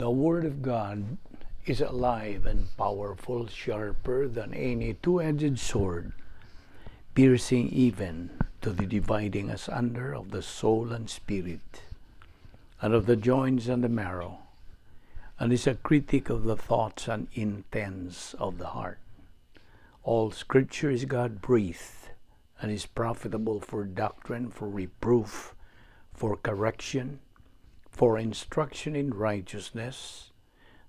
The Word of God is alive and powerful, sharper than any two-edged sword, piercing even to the dividing asunder of the soul and spirit, and of the joints and the marrow, and is a critic of the thoughts and intents of the heart. All Scripture is God breathed and is profitable for doctrine, for reproof, for correction, for instruction in righteousness,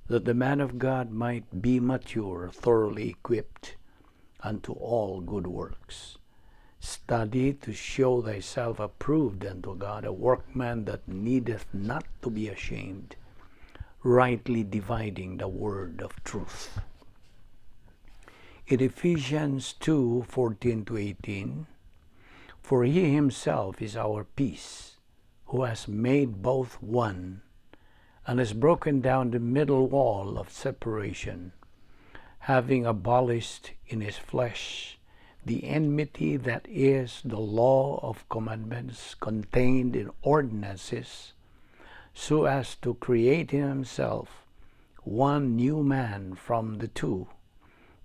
that the man of God might be mature, thoroughly equipped unto all good works. Study to show thyself approved unto God, a workman that needeth not to be ashamed, rightly dividing the word of truth. In Ephesians 2:14 to 18, "For he himself is our peace, who has made both one, and has broken down the middle wall of separation, having abolished in his flesh the enmity, that is, the law of commandments contained in ordinances, so as to create in himself one new man from the two,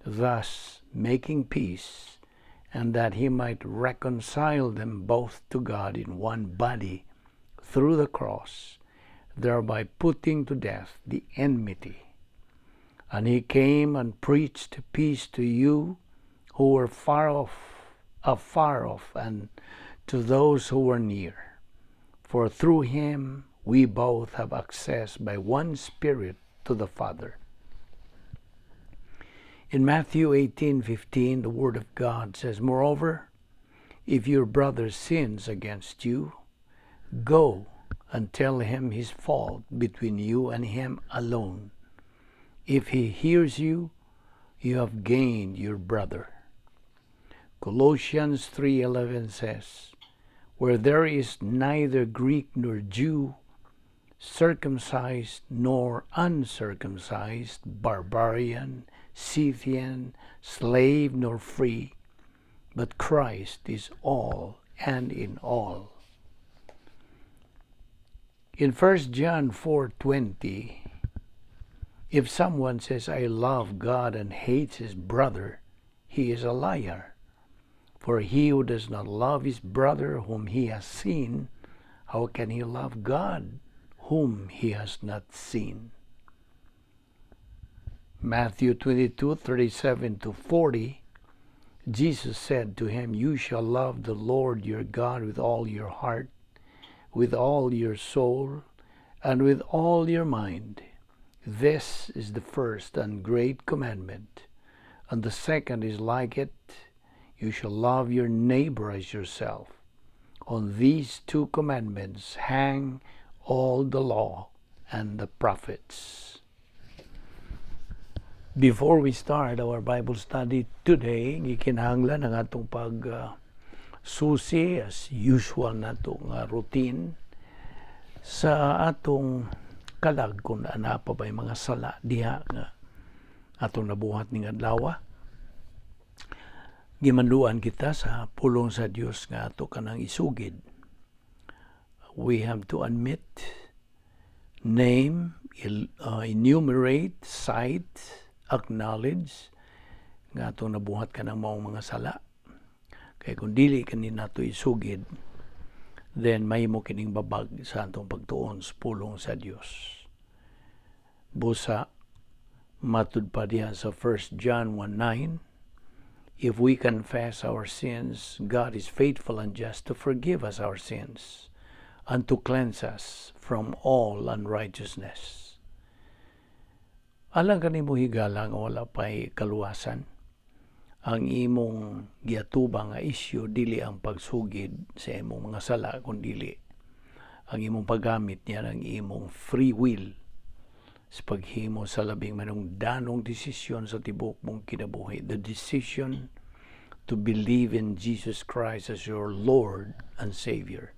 thus making peace, and that he might reconcile them both to God in one body through the cross, thereby putting to death the enmity. And he came and preached peace to you who were far off, afar off, and to those who were near. For through him we both have access by one Spirit to the Father." In Matthew 18:15, the Word of God says, "Moreover, if your brother sins against you, go and tell him his fault between you and him alone. If he hears you, you have gained your brother." Colossians 3:11 says, "Where there is neither Greek nor Jew, circumcised nor uncircumcised, barbarian, Scythian, slave nor free, but Christ is all and in all." In 1 John 4:20, "If someone says, 'I love God,' and hates his brother, he is a liar. For he who does not love his brother whom he has seen, how can he love God whom he has not seen?" Matthew 22:37 to 40, Jesus said to him, "You shall love the Lord your God with all your heart, with all your soul, and with all your mind. This is the first and great commandment. And the second is like it: you shall love your neighbor as yourself. On these two commandments hang all the law and the prophets." Before we start our Bible study today, gikinahanglan ang atong pag susi as usual nato nga routine sa atong kalag kung naa pa ba'y mga sala diha nga atong nabuhat ning adlaw. Gimanduan kita sa pulong sa Dios nga ato kanang isugid. We have to admit, name, enumerate, cite, acknowledge nga atong nabuhat kanang maong mga sala. Kay kung dili kani nato isugid, then mahimo kining babag sa atong pagtuon sa pulong sa Dios. Busa matud pa diha sa 1 John 1:9, "If we confess our sins, God is faithful and just to forgive us our sins and to cleanse us from all unrighteousness." Alang kanimo, higala, nga wala pa'y kaluwasan, ang imong giatubang nga isyu dili ang pagsugid sa imong mga sala, kundi ang imong paggamit niya ng imong free will sa paghimo sa labing manungdanong desisyon sa tibuok mong kinabuhi, the decision to believe in Jesus Christ as your Lord and Savior.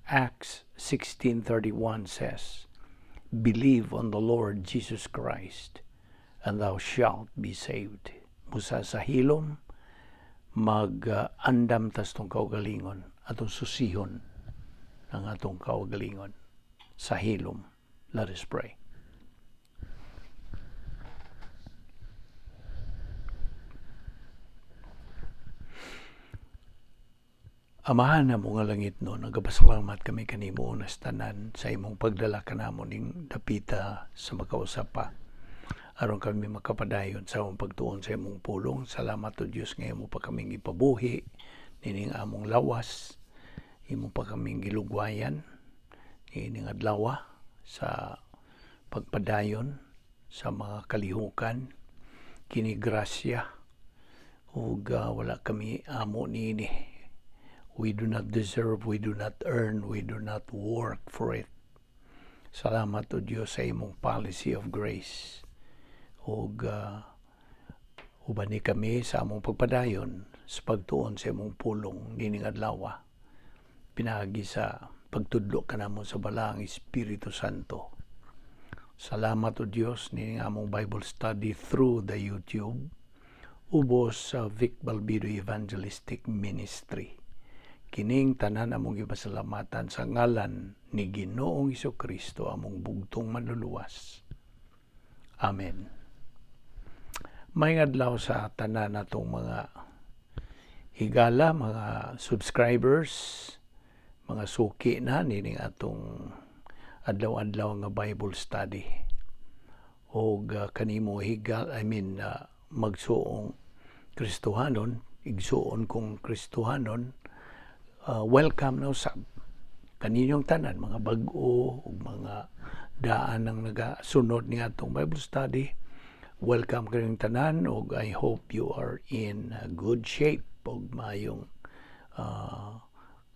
Acts 16:31 says, "Believe on the Lord Jesus Christ, and thou shalt be saved." Busa sa hilom, mag-andam tas atong kaugalingon, atong susihon ang atong kaugalingon sa hilom. Let us pray. Amahan namo nga langitnon, nagapasalamat kami kanimo unas tanan sa imong pagdala kanamo ning dapita sa makausap pa, aron kami makapadayon sa among pagtuon sa imong pulong. Salamat, O Dios, nga imo pa kaming ipabuhi nining among lawas, imo pa kaming gilugwayan niining adlaw sa pagpadayon sa mga kalihukan. Kini grasya ug wala kami amo niini. We do not deserve, we do not earn, we do not work for it. Salamat, O Dios, sa imong policy of grace. Ug ubani kami sa among pagpadayon sa pagtuon sa imong pulong nining adlaw, pinaagi sa pagtudlo kanamo sa Balaang Espiritu Santo. Salamat, O Dios, nining among Bible study through the YouTube ubos sa Vic Balbido Evangelistic Ministry. Kining tanan among gipasalamatan sa ngalan ni Ginoong Kristo, among bugtong Manluluwas. Amen. Maayong adlaw sa tanan natong mga higala, mga subscribers, mga suki na nining atong adlaw-adlaw nga Bible study. Og kanimo higal, I mean magsuong Kristohanon, igsuon kong Kristohanon, welcome na usab kaninyong tanan, mga bag-o ug mga daan ang nagasunod ni atong Bible study. Welcome kaninyong tanan ug I hope you are in good shape ug maayong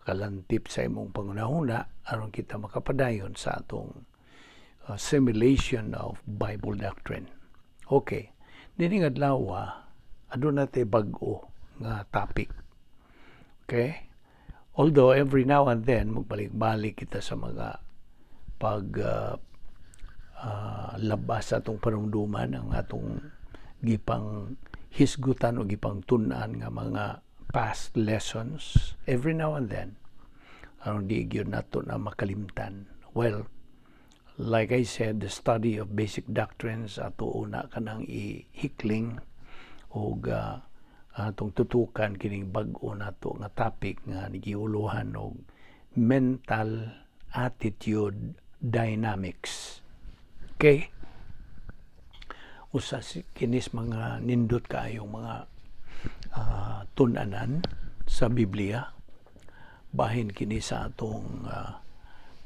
kalantip sa imong panghunahuna aron kita makapadayon sa atong assimilation of Bible doctrine. Okay. Nining adlaw, aduna tay bag-o nga topic. Okay? Although every now and then magbalik-balik kita sa mga pag labas sa atong panumduman ang atong gipang hisgutan o gipang tun-an nga mga past lessons every now and then aron di gyud nato na makalimtan. Well, like I said, the study of basic doctrines ato una kanang ihikling og atong tutukan kining bag-o nato nga topic nga giuluhan og mental attitude dynamics. Okay? Usa si kinis mga nindot kaayong mga tun-anan sa Biblia, bahin kini sa atong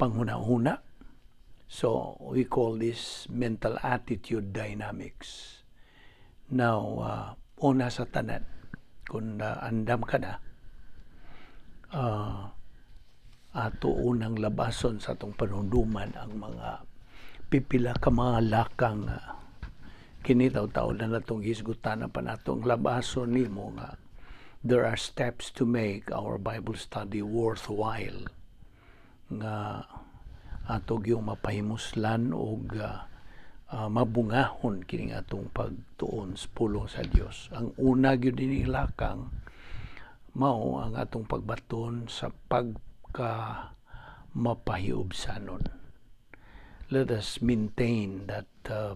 panghuna-huna. So we call this mental attitude dynamics. Now, una sa tanan, kung andam ka na, ato unang labason sa atong panunduman ang mga pipila ka mga lakang kini taw-taon na natong hisgutan pa natong labason nimo nga there are steps to make our Bible study worthwhile nga ato gyung mapahimuslan og mabungahon kining atong pagtuon sa pulong sa Dios. Ang una gyud dinhi lakang mao ang atong pagbaton sa pagka mapahiubsanon. Let us maintain that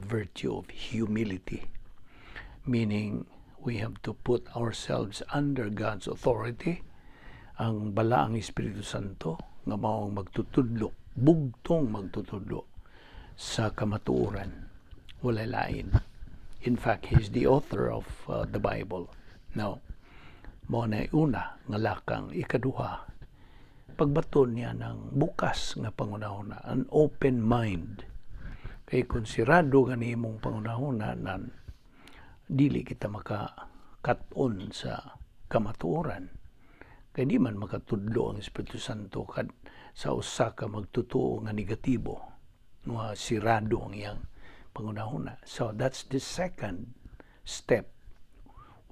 virtue of humility, meaning we have to put ourselves under God's authority, ang Balaang Espiritu Santo nga mao ang magtutudlo, bugtong magtutudlo sa kamatuoran. Wala lain. In fact, he's the author of the Bible. Now, mao na una nga lakang. Ikaduha, pagbaton niya ng bukas nga panghunahuna, an open mind. Kay kung sirado gani imong panghunahuna nan, dili kita maka-kat-on sa kamatuoran. Kay di man makatudlo ang Espiritu Santo kad sa usa ka magtutuo nga negatibo, nga sirado ang iyang panghunahuna. So that's the second step.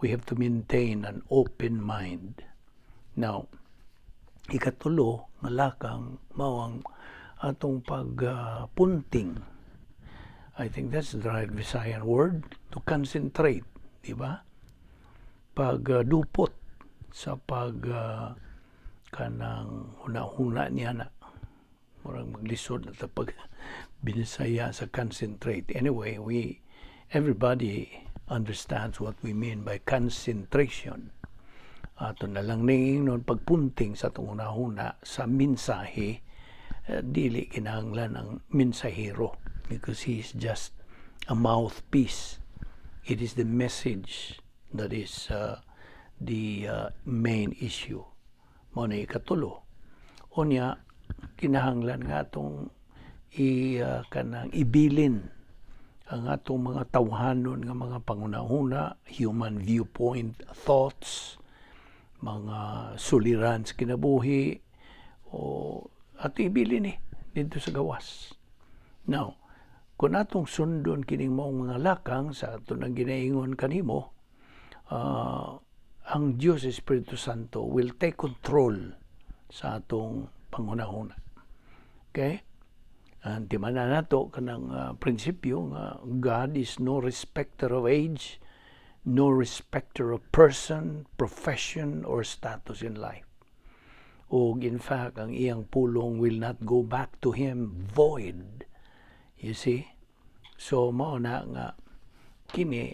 We have to maintain an open mind. Now, ikatulo nga lakang mao ang atong pagpunting. I think that's the right Visayan word, to concentrate, di ba? Pagdupot sa pag kanang huna-huna niya na murag maglisod na ta pag binisaya sa concentrate. Anyway, we everybody understands what we mean by concentration. Ato na lang ning pagpunting sa atong hunahuna sa mensahe, dili kinahanglan ang mensahero because he is just a mouthpiece. It is the message that is the main issue. Mao na ikatulo. Unya, kinahanglan nga atong i kanang ibilin ang atong mga tawhanon nga mga panghunahuna, human viewpoint thoughts, mga suliran sa kinabuhi o ato ibilin ni didto sa gawas. Now, kung atong sundon kining maong mga lakang sa ato nang ginaingon kanimo, ang Diyos Espiritu Santo will take control sa atong panghunahuna. Okay? Ang timanan nato kanang prinsipyo nga God is no respecter of age, no respecter of person, profession, or status in life. O in fact, ang iyang pulong will not go back to Him void. You see? So, mao na nga kini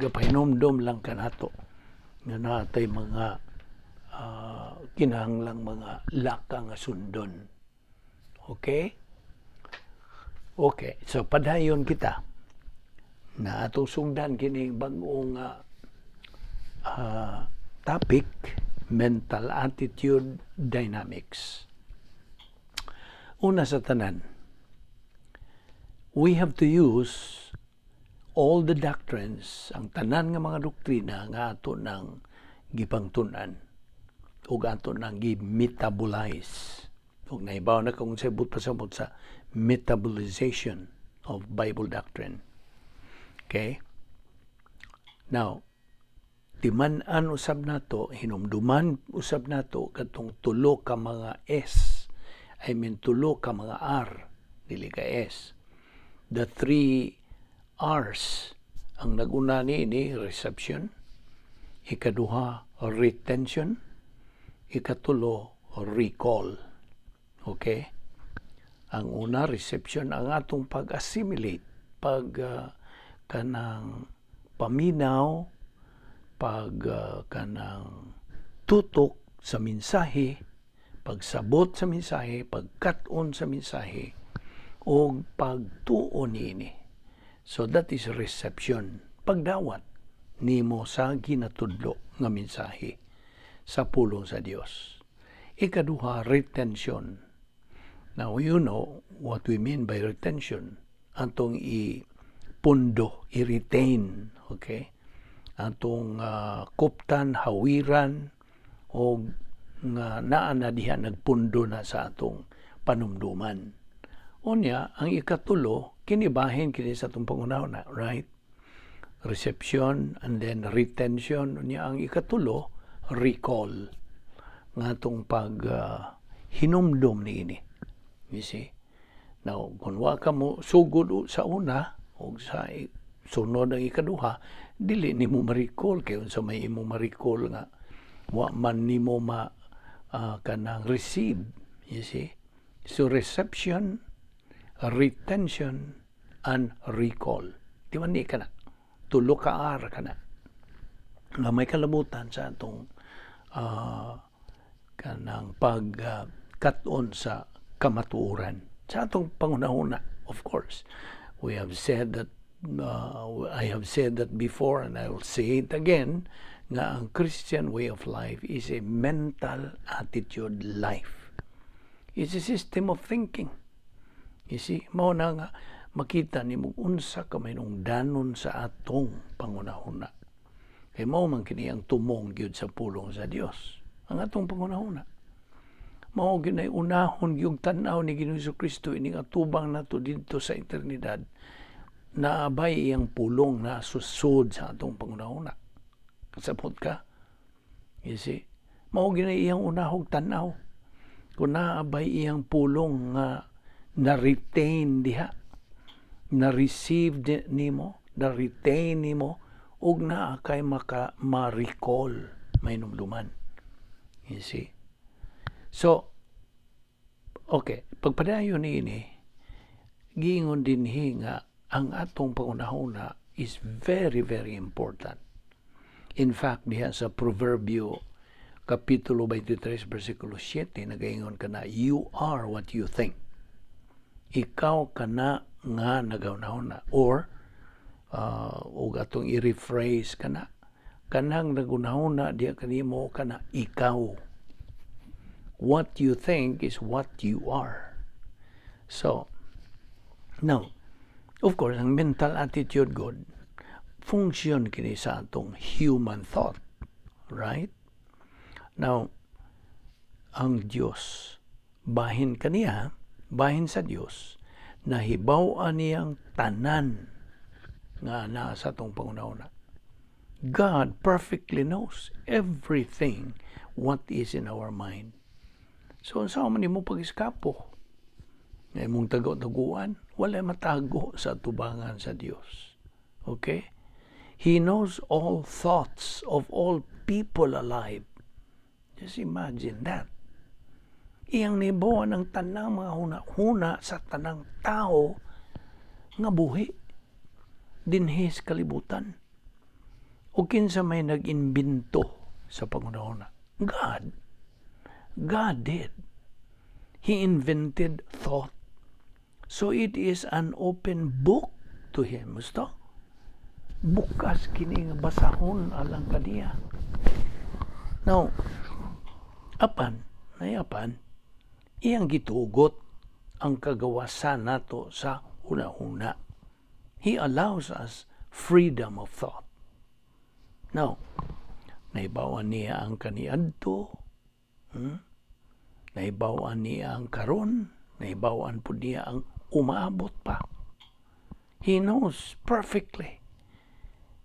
gapahinomdom lang kanato nga natay mga kinahanglang mga laka nga sundon. Okay? Okay, so padayon kita na atong sugdan kini bag-ong topic, mental attitude dynamics. Una sa tanan, we have to use all the doctrines, ang tanan nga mga doktrina nga ato nang gipangtun-an ug ato nang gi-metabolize. Ug nahibaw na kung sa pasabot sa metabolization of Bible doctrine. Okay? Now, timan-an usab nato, hinumduman usab nato katong tulo ka mga S. I mean, tulo ka mga R, dili ka S. The three R's. Ang naguna ni reception, ikaduha, retention, ikatulo, recall. Okay? Ang una, reception, ang atong pag-assimilate, pag kanang paminaw, pag kanang tutok sa mensahe, pagsabot sa mensahe, pagkat-on sa mensahe, o pagtuo niini. So that is reception. Pagdawat nimo sa ginatudlo nga mensahe sa pulong sa Dios. Ikaduha, retention. Now, you know what we mean by retention. Atong i-pundo, i-retain, okay? Atong kuptan, hawiran, o nga naa na diha, nagpundo na sa atong panumduman. Unya, ang ikatulo, kinibahin kini sa atong panghunahuna, right? Reception and then retention. Unya, ang ikatulo, recall. Nga atong pag hinumdum niini. You see? Now, kung wa ka mo sugod sa una o sa sunod ang ikaduha, dili nimo ma-recall kay unsa may imo ma-recall nga wa man nimo ma kanang receive. You see? So reception, retention, and recall. Di man ni ka na. Tulo ka R ka na. Nga may kalabutan sa atong kanang pag kat-on sa kamatuoran sa atong panghunahuna. Of course, we have said that I have said that before and I will say it again nga ang Christian way of life is a mental attitude life. It's a system of thinking. You see, mao na nga makita nimo unsa ka danon sa atong panghunahuna. Kay mao man kini ang tumong gyud sa pulong sa Dios. Ang atong panghunahuna. Mao gyud nay unahon gyud tan-aw ni Ginoong Kristo ining atubang nato didto sa eternidad. Naabay iyang pulong na susud sa atong panghunahuna. Kasabot ka? You see? Mao gyud nay iyang unahog tan-aw. Kung naabay iyang pulong nga na-retain diha, na-receive nimo, na-retain nimo, ug naa kay maka ma-recall, mainumduman. You see? So, okay, pagpadayon niini, giingon dinhi nga ang atong panghunahuna is very, very important. In fact, diha sa Proverbio Kapitulo 23 versikulo 7 nagaingon kana, "You are what you think." Ikaw kana nga nagahuna-huna, or ug atong i-rephrase kana, kanang naghunahuna diha kanimo kana ikaw. What you think is what you are. So, now, of course, ang mental attitude gud, function kini sa atong human thought, right? Now, ang Dios, bahin kaniya, bahin sa Dios, nahibaw-an niyang tanan nga naa sa atong panghunahuna. God perfectly knows everything what is in our mind. So, unsa man nimo pag-eskapo? Nga imong tago-taguan, wala matago sa tubangan sa Dios. Okay? He knows all thoughts of all people alive. Just imagine that. Iyang nahibaw-an ang tanang mga huna-huna sa tanang tao nga buhi dinhi sa kalibutan. O kinsa may nag-imbento sa panghunahuna? God. God did. He invented thought. So it is an open book to Him. Gusto? Bukas kini nga basahon alang kaniya. Now, apan, nayapan, iyang gitugot ang kagawasan nato sa huna-huna. He allows us freedom of thought. Now, nahibawan niya ang kaniadto, Nahibawan niya ang karon, nahibawan pud niya ang umaabot pa. He knows perfectly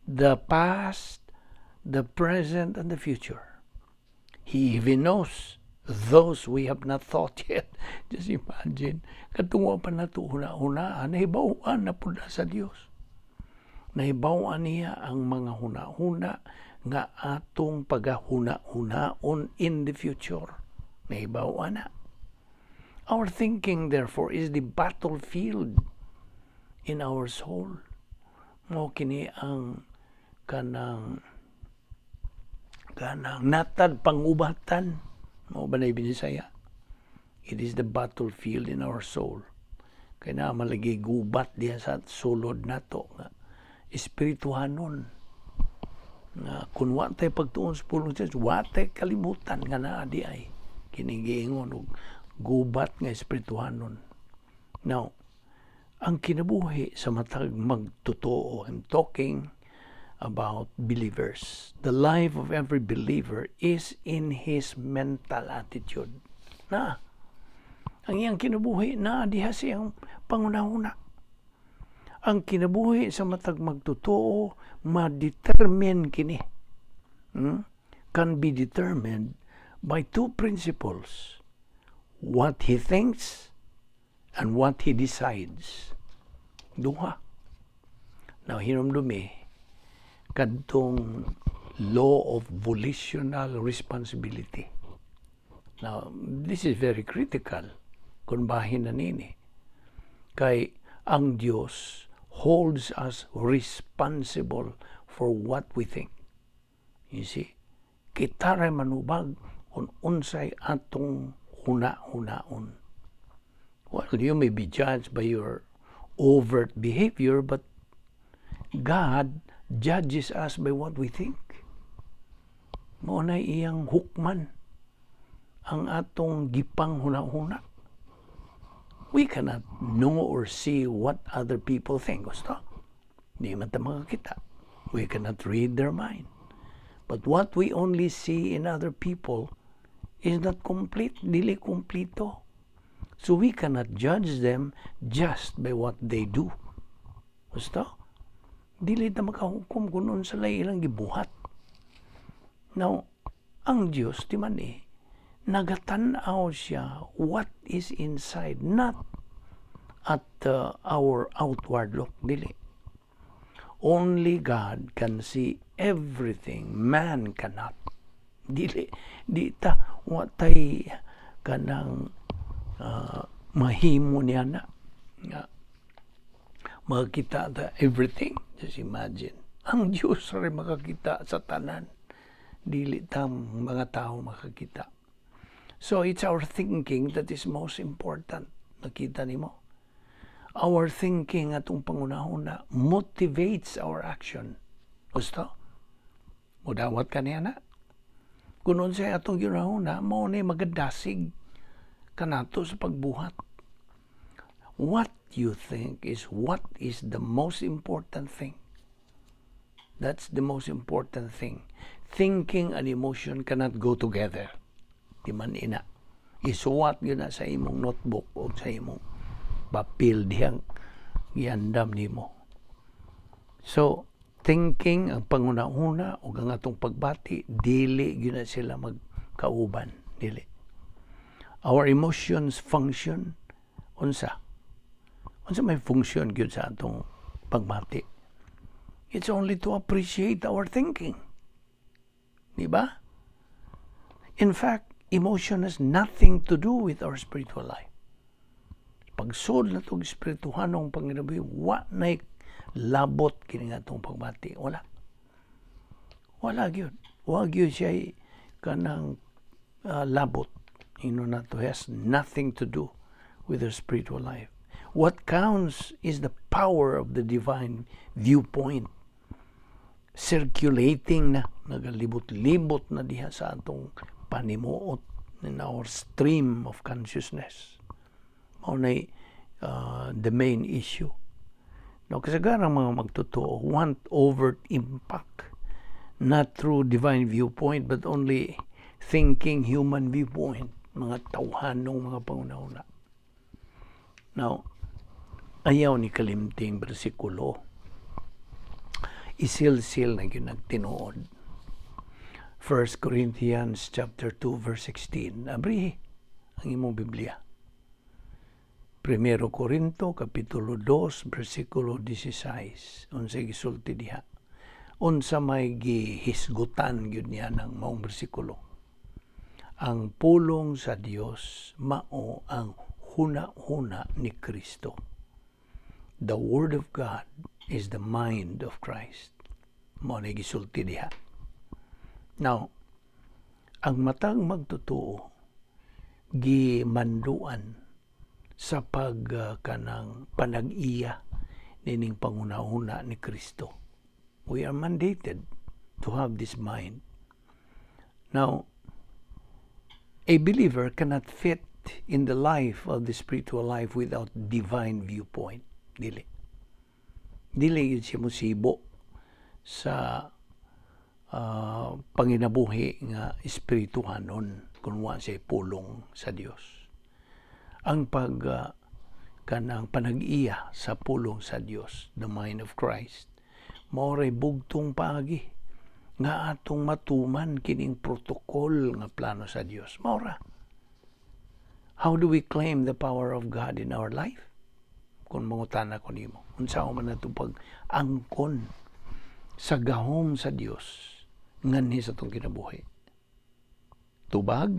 the past, the present, and the future. He even knows those we have not thought yet. Just imagine, katong wa pa nato huna-hunaan, nahibaw-an na pud na sa Dios. Nahibaw-an niya ang mga huna-huna nga atong pagahuna-hunaon in the future. Nahibaw-an na. Our thinking, therefore, is the battlefield in our soul. Mao kini ang kanang natad pangubatan. Mao ba na Binisaya? It is the battlefield in our soul. Kay naa man lagi gubat diha sa sulod nato nga espirituhanon. Nga kung wa tay pagtuon sa pulong sa Diyos, wa tay kalibutan nga naa di ay kining giingon og gubat nga espirituhanon. Now, ang kinabuhi sa matag magtotoo, I'm talking about believers. The life of every believer is in his mental attitude. Na, ang iyang kinabuhi na diha siyang panghunahuna. Ang kinabuhi sa matag magtotoo ma-determine kini. Can be determined by two principles: what he thinks and what he decides. Duha. Now, hinumdumi, kadtong law of volitional responsibility. Now, this is very critical kung bahin na nini. Kay ang Dios holds us responsible for what we think. You see? Kita ray manubag kung unsay atong huna-hunaon. Well, you may be judged by your overt behavior, but God judges us by what we think. Mao na iyang hukman ang atong gipang huna-huna. We cannot know or see what other people think. Gusto? Di man ta makakita. We cannot read their mind. But what we only see in other people is not complete, dili kumplito. So we cannot judge them just by what they do. Gusto? Dili ta makahukom kung unsa lay ilang gibuhat. Now, ang Diyos, di man eh, nagatanaw siya what is inside, not at our outward look, dili. Only God can see everything. Man cannot. Dili, di ta, wa tay kanang mahimo niya na nga makakita ta everything. Just imagine. Ang Diyos rin makakita sa tanan. Dili tang mga tao makakita. So it's our thinking that is most important. Nakita nimo? Our thinking, atong panghunahuna, motivates our action. Gusto? Mudawat ka niya na. Kung unsay atong gihunahuna, mao ni magadasig kanato sa pagbuhat. What you think is what is the most important thing. That's the most important thing. Thinking and emotion cannot go together. Di man ina. Isuwat gyud na sa imong notebook o sa imong papel dihang giandam nimo. So, thinking, ang panghunahuna o ang atong pagbati, dili gyud na sila magkauban. Dili. Our emotions function, unsa? Unsa may function gyud sa atong pagbati? It's only to appreciate our thinking. Di ba? In fact, emotion has nothing to do with our spiritual life. Pagsud na itong espirituhanong panginabuhi, wa na labot kini nga atong pagbati. Wala. Wala gyud. Wa gyud siya kanang labot. Ino na to has nothing to do with the spiritual life. What counts is the power of the divine viewpoint circulating na, nagalibot-libot na diha sa atong panimuot, in our stream of consciousness. Mao na the main issue. No, kasagarang mga magtotoo want overt impact, not through divine viewpoint but only thinking human viewpoint, mga tawhanong mga panghunahuna. Now, ayaw ni kalimting bersikulo. Isilsil na gyud nagtinuod. 1 Corinthians chapter 2 verse 16. Abri ang imong Biblia. Primero Corinto kapitulo 2 bersikulo 16. Unsay gisulti diha? Unsa may gihisgutan gyud niya ng maong bersikulo? Ang pulong sa Dios mao ang huna-huna ni Kristo. The word of God is the mind of Christ. Mao na gisulti diha. Now, ang matag magtotoo gimanduan sa pag kanang panag-iya nining panghunahuna ni Kristo. We are mandated to have this mind. Now, a believer cannot fit in the life of the spiritual life without divine viewpoint. Dili. Dili gyud siya musibo sa panginabuhi nga espirituhanon kung wa siya pulong sa Dios. Ang pag kanang panag-iya sa pulong sa Dios, the mind of Christ, mao ray bugtong paagi nga atong matuman kining protocol nga plano sa Dios. Mao ra. How do we claim the power of God in our life? Kung mangutana ko nimo, unsa man ato pag-angkon sa gahom sa Dios nganhi sa atong kinabuhi? Tubag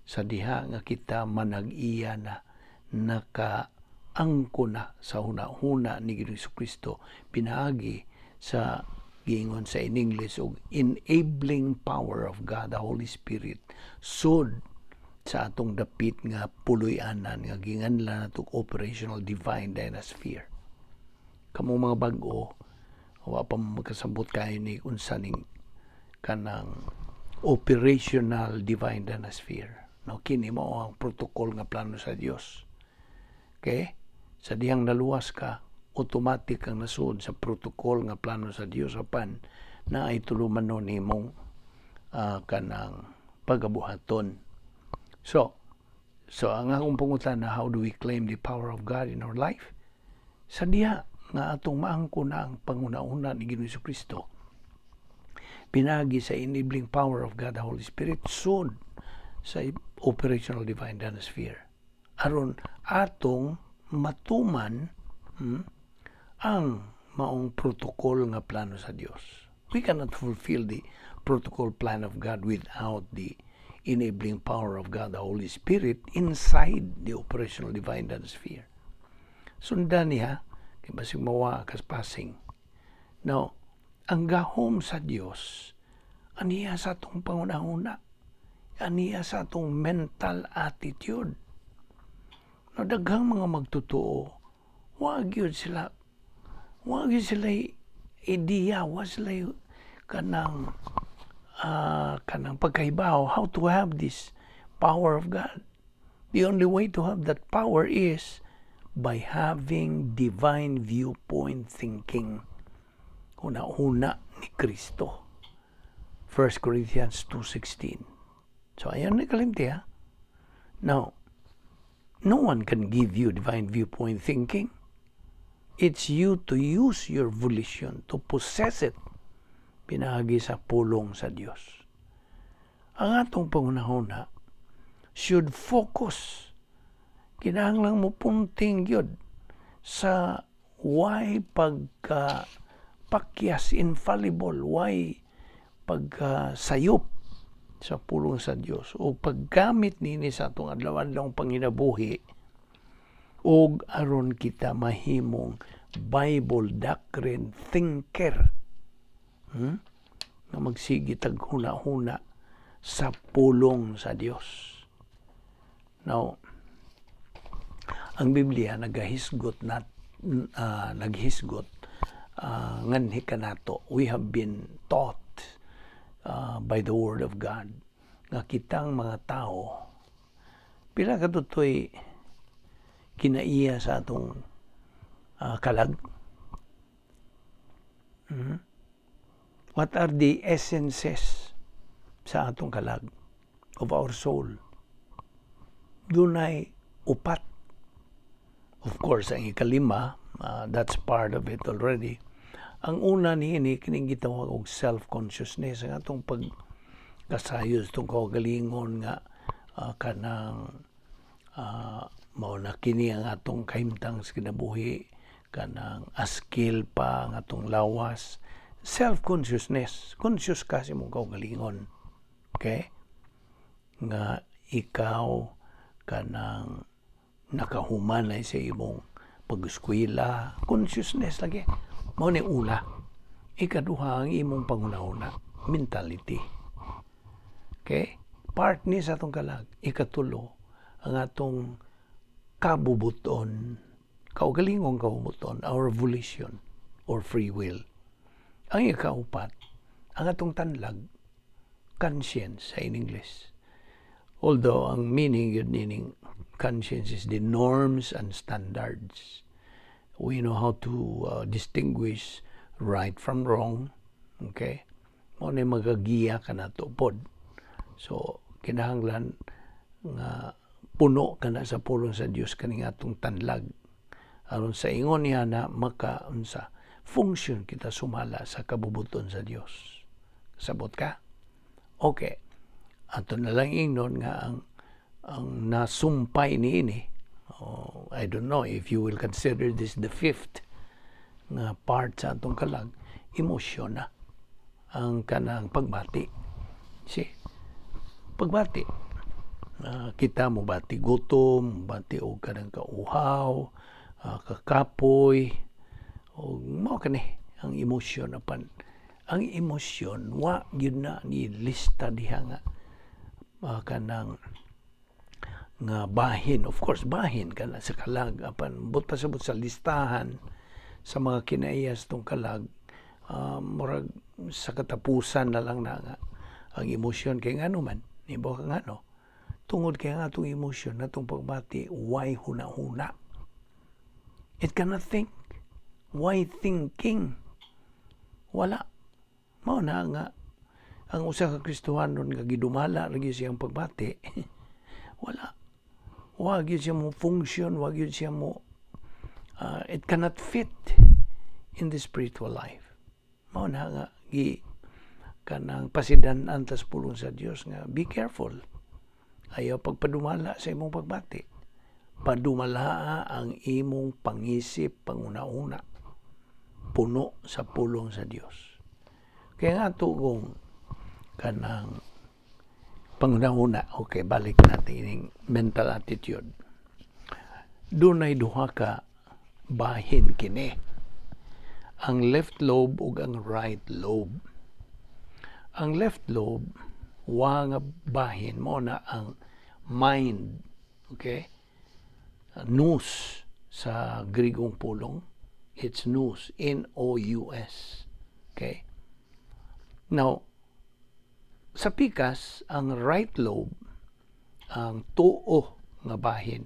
sa diha nga kita manag-iya na, naka-angkon na sa huna-huna ni Ginoong Kristo pinaagi sa giingon sa in English og enabling power of God the Holy Spirit sud sa atong dapit nga puloy-anan nga ginganlan natong operational divine dynasphere. Kamo mga bag-o, wa pa mo magkasabot kayo ni unsa ning kanang operational divine dynasphere. No, kini mao ang protocol nga plano sa Dios. Okay? Sa dihang naluwas ka, automatic kang nasud sa protocol nga plano sa Dios, apan na ay tulumanon nimong kanang pagabuhaton. So ang akong pangutana, how do we claim the power of God in our life? Sa diha nga atong maangko na ang panghunahuna ni Ginoong Kristo pinaagi sa enabling power of God the Holy Spirit sud sa operational divine dynasphere aron atong matuman ang maong protocol nga plano sa Dios. We cannot fulfill the protocol plan of God without the enabling power of God the Holy Spirit inside the operational divine sphere. Sundan niya, kay basig mawa kas passing. Now, ang gahom sa Dios Aniya sa atong panghuna-huna. Aniya sa atong mental attitude. No, daghang mga magtotoo, wa gyud sila idea, wa sila kanang pagkahibaw how to have this power of God. The only way to have that power is by having divine viewpoint thinking. Huna-huna ni Kristo. 1 Corinthians 2:16. So ayaw na kalimti, ha. Now, no one can give you divine viewpoint thinking. It's you to use your volition to possess it pinaagi sa pulong sa Dios. Ang atong panghunahuna should focus. Kinahanglan mo punting gyud sa why pagka pakyas, infallible, why pagka sayop sa pulong sa Dios o paggamit nini sa atong adlaw-adlaw panginabuhi ug aron kita mahimong Bible doctrine thinker, Nga magsige tag huna-huna sa pulong sa Dios. Now, ang Biblia nagahisgot na naghisgot nganhi kanato. We have been taught by the word of God nga kitang mga tao, pila katutoy kinaiya sa atong kalag? What are the essences sa atong kalag, of our soul? Dunay upat. Of course, ang ikalima, that's part of it already. Ang una niini, kining gitawag og self-consciousness, ang atong pag kasayod itong kaugalingon nga kanang mao na kini ang atong kahimtang sa kinabuhi, kanang askil pa ang atong lawas. Self-consciousness, conscious ka sa imong kaugalingon, okay, nga ikaw kanang nakahuman na sa imong pag-eskwela. Consciousness lagi mao ni una. Ikaduha, ang imong panghunahuna, mentality, okay, part ni sa atong kalag. Ikatulo, ang atong kabubuton, kaugalingong kabubuton, our volition or free will. Ang ikaupat, ang atong tanlag, conscience sa in English, although ang meaning yun nining conscience is the norms and standards. We know how to distinguish right from wrong, okay? Mao na magagiya ka nato pod. So kinahanglan nga puno ka na sa pulong sa Dios kaning atong tanlag aron sa ingon niya na maka unsa function kita sumala sa kabubuton sa Dios. Sabot ka? Okay, ato na lang ingnon nga ang nasumpay niini, oh, I don't know if you will consider this the fifth nga part sa atong kalag, emosyon na, ang kanang pagbati. See, pagbati, kita mo bati gutom, bati og kanang kauhaw, kakapoy og mao kani ang emosyon. Apan ang emosyon, wa gyud na ni lista diha nga kanang nga bahin. Of course, bahin kana sa kalag, apan but pasabot sa listahan sa mga kinaiyas tong kalag, murag sa katapusan na lang na nga ang emosyon. Kay ngano man nibo ka ngano? Tungod kay ang atong emosyon, atong pagbati, why huna-huna? It cannot think. Why thinking? Wala. Mao na nga ang usa ka Kristohanon nga gidumala ra gyud siyang pagbati, wala, wa gyud siya mo function, wa gyud siya mo it cannot fit in the spiritual life. Mao na nga gi kanang pasidan-an tas pulong sa Dios nga be careful, ayaw pagpadumala sa imong pagbati, padumala ang imong pangisip, panguna-una, puno sa pulong sa Dios. Kaya nga tugong kanang panghuna-huna, okay, balik natin ining mental attitude. Dunay duha ka bahin kini. Ang left lobe ug ang right lobe. Ang left lobe, wa nga bahin mao na ang mind. Okay? Nous sa Grigong pulong. It's nous, nous. Okay? Now, sa pikas, ang right lobe, ang tuo nga bahin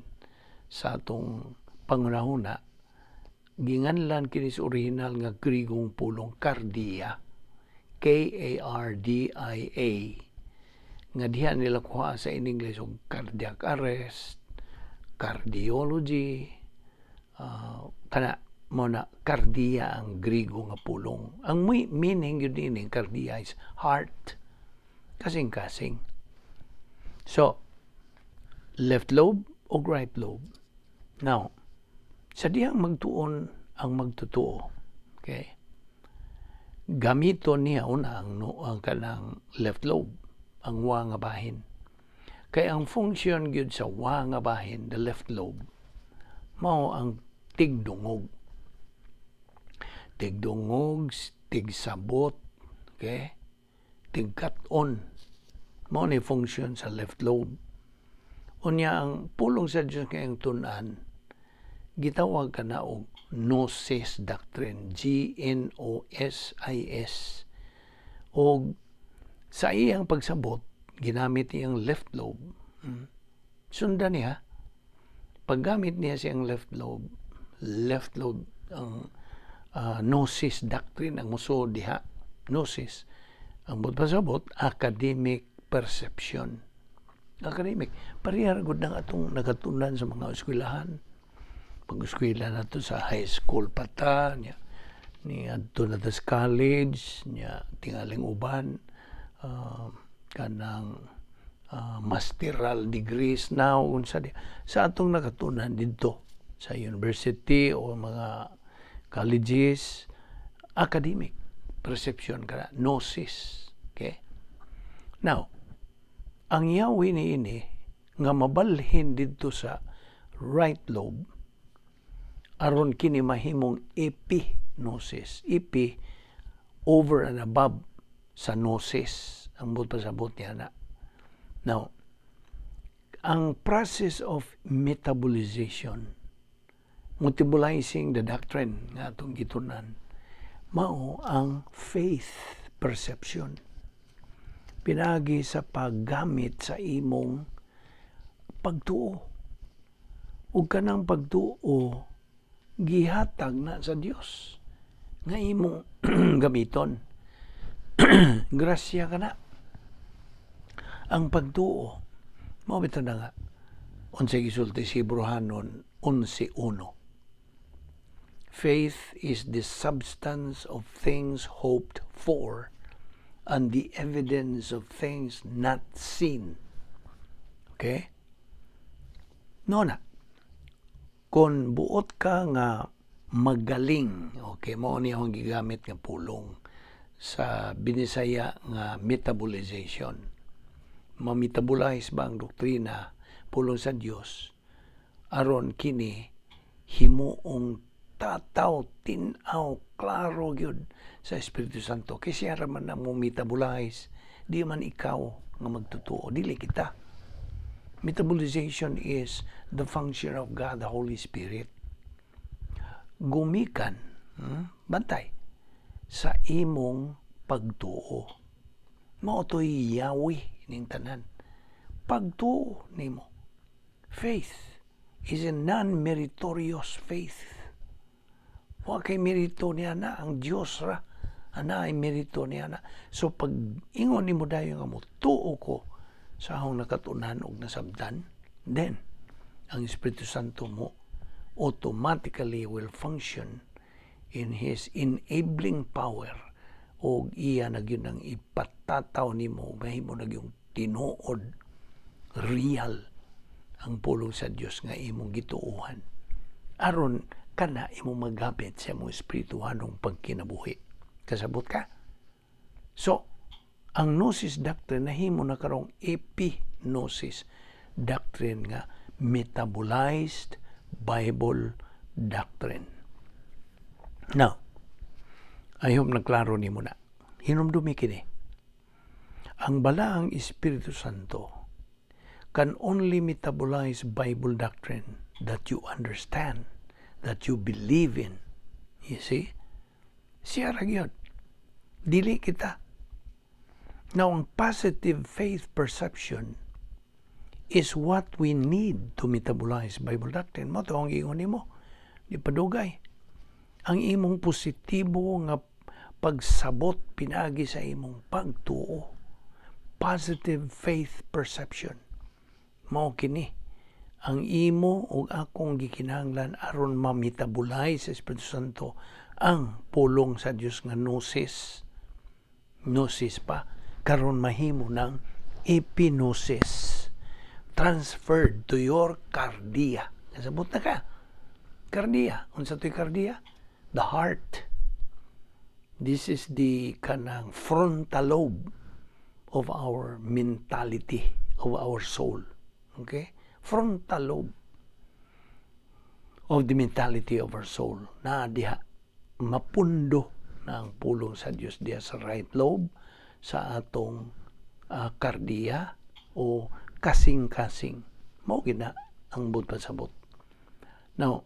sa atong pangunahuna, ginganlan kini sa original nga Grigong pulong kardia, kardia, nga diha nila kuha sa in English og cardiac arrest, cardiology, kana mao na kardia ang Grigo nga pulong. Ang meaning gyud ini kardia is heart. Kasing-kasing. So, left lobe o right lobe. Now, sa dihang magtuon ang magtotoo, okay? Gamiton niya una ang, no, ang kanang left lobe, ang wa nga bahin. Kay ang function gyud sa wa nga bahin, the left lobe, mao ang tigdungog. Tigdungog, tigsabot, okay? Tigkat-on. Mao ni function sa left lobe. Unya ang pulong sa Diyos kayong tun-an, gitawag ka na og Gnosis doctrine, gnosis. Og sa iyang pagsabot, ginamit niyang left lobe. Sundan niya, paggamit niya siyang left lobe ang Gnosis doctrine ang musuod diha. Gnosis. Ang buot pasabot, academic perception. Academic. Pareha gud ng atong nakatunan sa mga eskwelahan. Pag-eskwela na to sa high school pa ta, niya, ni adto na ta sa college, niya tingaling uban, kanang masteral degrees now unsa di sa atong nakatunan didto sa university o mga colleges, academic perception kana, gnosis. Okay, now ang yawi ni ini nga mabalhin didto sa right lobe aron kini mahimong epignosis. Epi, over and above sa gnosis ang buot pasabot niya na. Now, ang process of metabolization, metabolizing the doctrine nga atong gitunan, mao ang faith perception pinagi sa paggamit sa imong pagtuo. Ug kanang pagtuo gihatag na sa Dios nga imong gamiton. Grasya kana ang pagtuo. Mao bitaw na nga unsay gisulti si Hebreohanon 11:1. "Faith is the substance of things hoped for and the evidence of things not seen." Okay? No na. Kung buot ka nga magaling, okay, mao ni akong gigamit nga pulong sa Binisaya nga metabolization. Ma-metabolize ba ang doktrina, pulong sa Dios, aron kini himuong tataw, tin-aw, klaro gyud sa Espiritu Santo. Kay siya ra man na mo metabolize, di man ikaw nga magtutuo, dili kita. Metabolization is the function of God, the Holy Spirit. Gumikan, bantay, sa imong pagtuo. Mao to'y yawi ning tanan. Pagtuo nimo. Faith is a non-meritorious faith. Wa kay merito niya na ang Dios ra. Ana ay merito niya na. So pag ingon nimo dayon nga mo tuo ko sa akong nakatunan og nasabtan, then ang Espiritu Santo mo automatically will function in His enabling power og iya na gyud ang ipatataw nimo, mahimo na gyud tinuod, real ang pulong sa Dios nga imong gituohan aron kana imong magapit sa imong espirituhanong pagkinabuhi. Kasabot ka? So ang gnosis doctrine nahimo na karong epignosis doctrine nga metabolized Bible doctrine. Now, I hope naklaro nimo na. Hinumdumi kini. Ang Balaang Espiritu Santo can only metabolize Bible doctrine that you understand, that you believe in. You see? Siya ra gyud. Dili kita. Now, ang positive faith perception is what we need to metabolize Bible doctrine. Mao to ang ingon nimo. Di padugay. Ang imong positibo nga pagsabot pinaagi sa imong pagtuo. Positive faith perception. Mao kini ang imo ug akong gikinahanglan aron ma-metabolize sa Espiritu Santo ang pulong sa Dios nga gnosis. Gnosis pa karon mahimo ng epignosis, transferred to your kardia. Kasabot na ka? Kardia. Unsa to'y kardia? The heart. This is the kanang frontal lobe of our mentality, of our soul. Okay? Frontal lobe of the mentality of our soul. Na diha mapundo na ang pulong sa Dios diha sa right lobe sa atong kardiya o kasing-kasing. Mao gina ang buot pasabot. Now,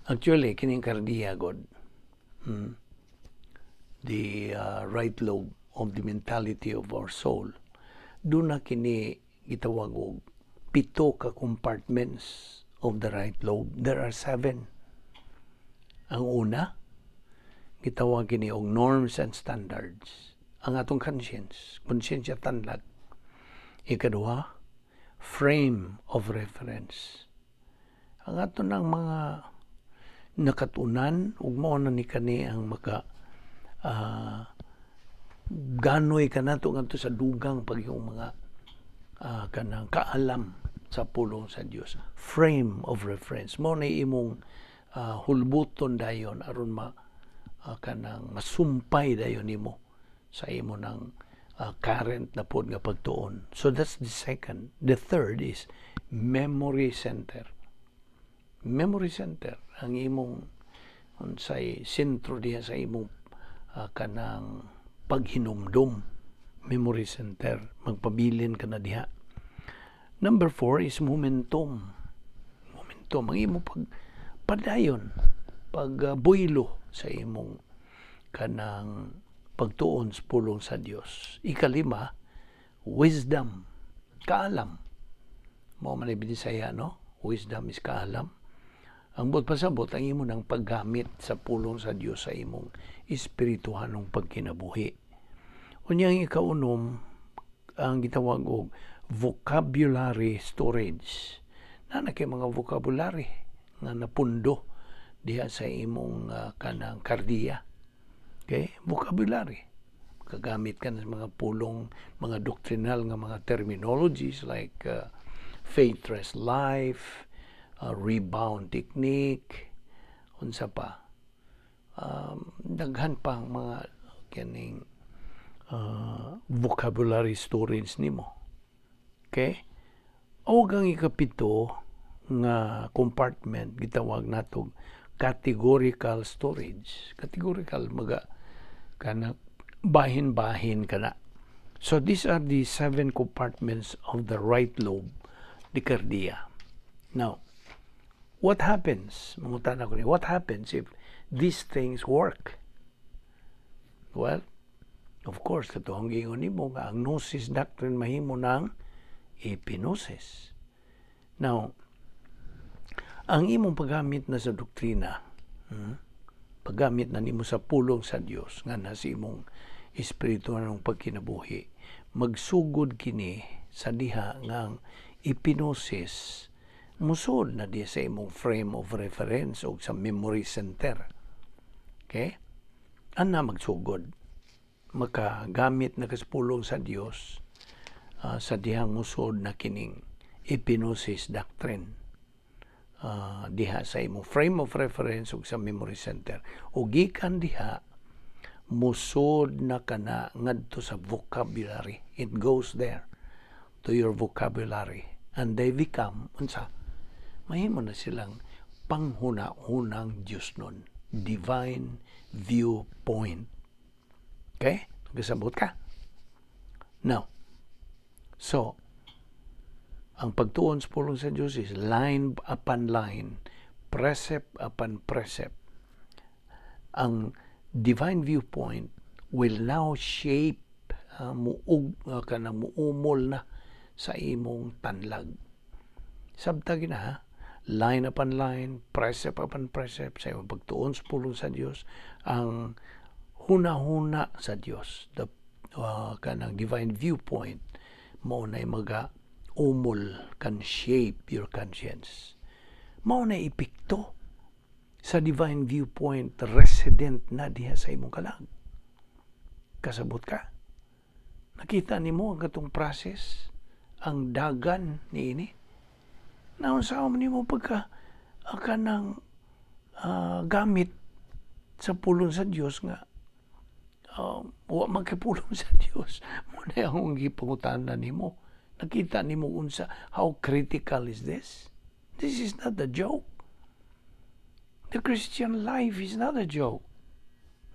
actually, kining kardiya god, the right lobe of the mentality of our soul, duna na kini gitawag og pito ka compartments of the right lobe. There are seven. Ang una, gitawag kini og norms and standards. Ang atong conscience, konsensya tanlag. Ikaduha, frame of reference. Ang ato ng mga nakatunan ug mao na ni kani ang maka ganoy kanato ngadto sa dugang pag-iyong mga kanang kaalam sa pulong sa Dios. Frame of reference mao na imong hulbuton dayon aron ma kanang masumpay dayon nimo sa imo ng current na pod nga pagtuon. So that's the second. The third is memory center. Memory center ang imong unsay sentro diha sa imong kanang paghinumdum, memory center, magpabilin ka na diha. Number four is momentum. Momentum ang imong pag padayon, pag buylo sa imong kanang pagtuon sa pulong sa Dios. Ikalima, wisdom, kaalam. Mao man Bisaya, no? Wisdom is kaalam. Ang buot pasabot, ang imo ng paggamit sa pulong sa Dios sa imong espirituhanong pagkinabuhi. Unya ang ikaunom, ang gitawag og vocabulary storage. Na na kay mga vocabulary nga napundo diha sa imong kanang kardiya. Okay? Vocabulary. Kagamit ka ng mga pulong, mga doctrinal nga mga terminologies like faith rest life, rebound technique, unsa pa. Daghan pa ang mga kining vocabulary storage nimo. Okay? O ang ikapito nga compartment, gitawag nato categorical storage. Categorical, maga kana bahin-bahin kana. So these are the seven compartments of the right lobe, the cardia. Now, what happens? Mangutana ko ni, what happens if these things work? Well, of course, katong giingon nimo nga ang gnosis doctrine mahimo ng epignosis. Now, ang imong paggamit na sa doktrina, paggamit na nimo sa pulong sa Dios nga nasa imong espiritual pagkinabuhi, magsugod kini sa diha nga ang epignosis musod na diha sa imong frame of reference o sa memory center. Okay? Ana magsugod. Makagamit na ka sa pulong sa Dios sa dihang musod na kining epignosis doctrine diha sa imong frame of reference ug sa memory center. O gikan diha, musod na kana ngadto sa vocabulary. It goes there to your vocabulary and they become unsa? Mahimo na silang panghuna-hunang Diyos nun, divine viewpoint. Okay? Nagkasabot ka? Now, so, ang pagtuon sa pulong sa Diyos is line upon line, precept upon precept. Ang divine viewpoint will now shape, muug kanang muumol na sa imong tanlag. Sabta gina ha, line upon line, precept upon precept sa imong pagtuon sa pulong sa Dios, ang huna-huna sa Dios, the kanang divine viewpoint mao nay maga umol, can shape your conscience. Mao na epekto sa divine viewpoint resident na diha sa imong kalag. Kasabot ka? Nakita nimo ang katong process, ang dagan niini. Naunsa man nimo pagka kanang gamit sa pulong sa Dios nga wa man kay pulong sa Dios mao na ang gipangutana nimo. Nakita nimo unsa, how critical is this? This is not a joke. The Christian life is not a joke,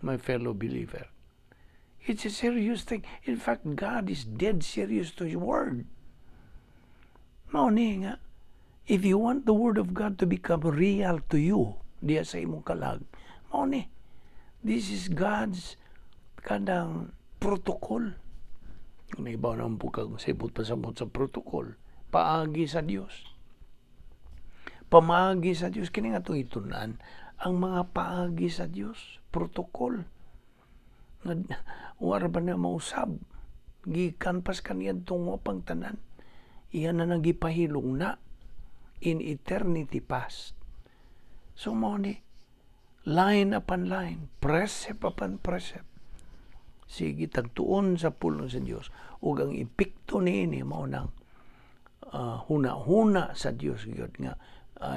my fellow believer. It's a serious thing. In fact, God is dead serious to His word. Mao ni nga if you want the word of God to become real to you diya sa imong kalag, mao ni, this is God's kanang protocol. Kung naibaw na po kag sibot pasamot sa protocol, paagi sa Dios, pamaagi sa Dios, kini nga itong itunan ang mga paagi sa Dios, protocol nga wala ba na mausab gikan pas kaniadtong wapang tanan, iyan na nagipahilong na in eternity past. So mao ni, line upon line, precept upon precept, sige tagtuon sa pulong sa Dios ug ang epekto niini mao nang huna-huna sa Dios gyud nga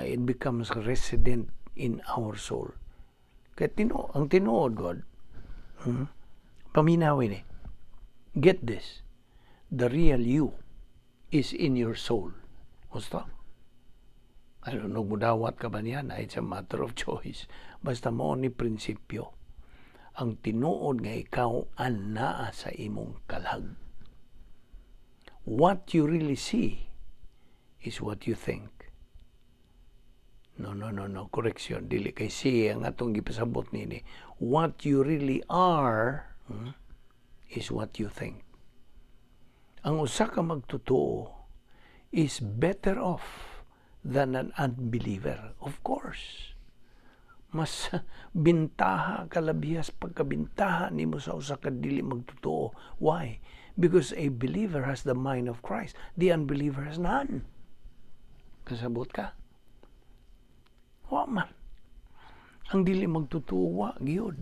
it becomes resident in our soul. Kay tino ang tinuod God, Paminawin ni. Get this. The real you is in your soul. Gusto? I don't know, mudawat ka ba niyan? It's a matter of choice. Basta mao ni prinsipyo. Ang tinuod nga ikaw anaa sa imong kalag. What you really see is what you think. No. Correction. Dili kay see ang atong gipasabot nini. What you really are is what you think. Ang usa ka magtotoo is better off than an unbeliever. Of course. Mas bintaha kalabihas pagkabintaha nimo sa usa ka dili magtotoo. Why? Because a believer has the mind of Christ. The unbeliever has none. Kasabot ka? Wa man. Ang dili magtotoo, wa gyud.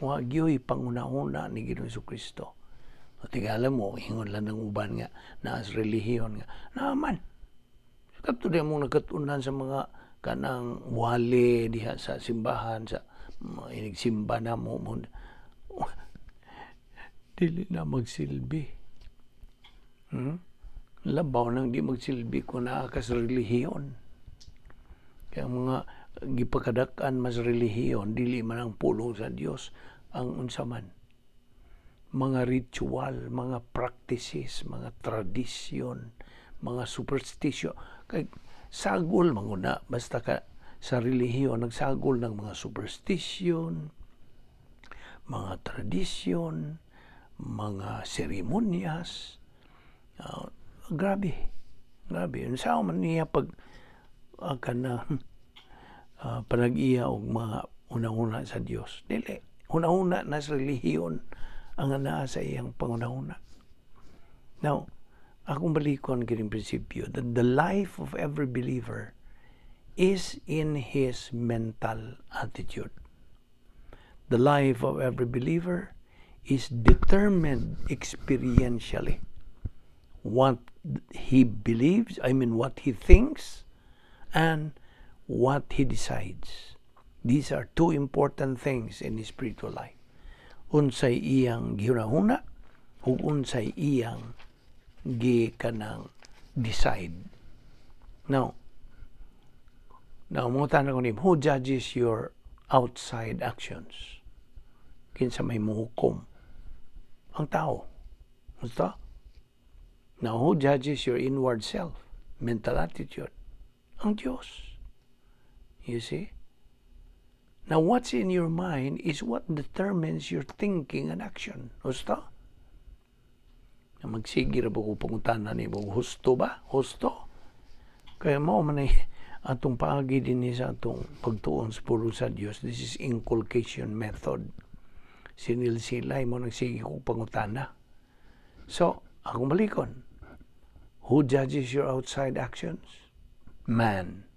Wa gyud panguna-una ni Ginoong Kristo. O tigala mo, ingon lang ng uban nga naas relihiyon nga. Naaman. Kadto di mo nakatunan sa mga kanang wali diha sa simbahan, sa mga inigsimba na mo, dili na magsilbi. Labaw nang di magsilbi kung naa ka sa relihiyon. Kaya ang mga gipakadak-an mas relihiyon, dili man ang pulong sa Dios, ang unsa man mga ritual, mga practices, mga tradisyon, mga superstition. Kay sagol man na basta ka sa relihiyon, nagsagol ng mga superstition, mga tradisyon, mga seremonyas. Grabe. Grabe. Unsa man niya pag kana panag-iya og mga una-una sa Dios? Dili. Una-una na sa relihiyon ang anaa sa iyang panguna-una. Now, akong balikon kining prinsipyo that the life of every believer is in his mental attitude. The life of every believer is determined experientially. What he believes, I mean, what he thinks, and what he decides. These are two important things in his spiritual life. Unsay iyang gihunahuna ug unsay iyang gikanang decide. Now, mangutana ko nimo, who judges your outside actions? Kinsa may muhukom? Ang tao. Gusto? Now, who judges your inward self? Mental attitude. Ang Diyos. You see? Now, what's in your mind is what determines your thinking and action. Husto? Na magsige ra ba ko pangutana nimo, husto ba? Husto? Kaya mao man ay atong paagi din ni sa atong pagtuon sa pulong sa Dios. This is inculcation method. Sinilsilay mo, nagsige ko pangutana. So, akong balikon. Who judges your outside actions? Man.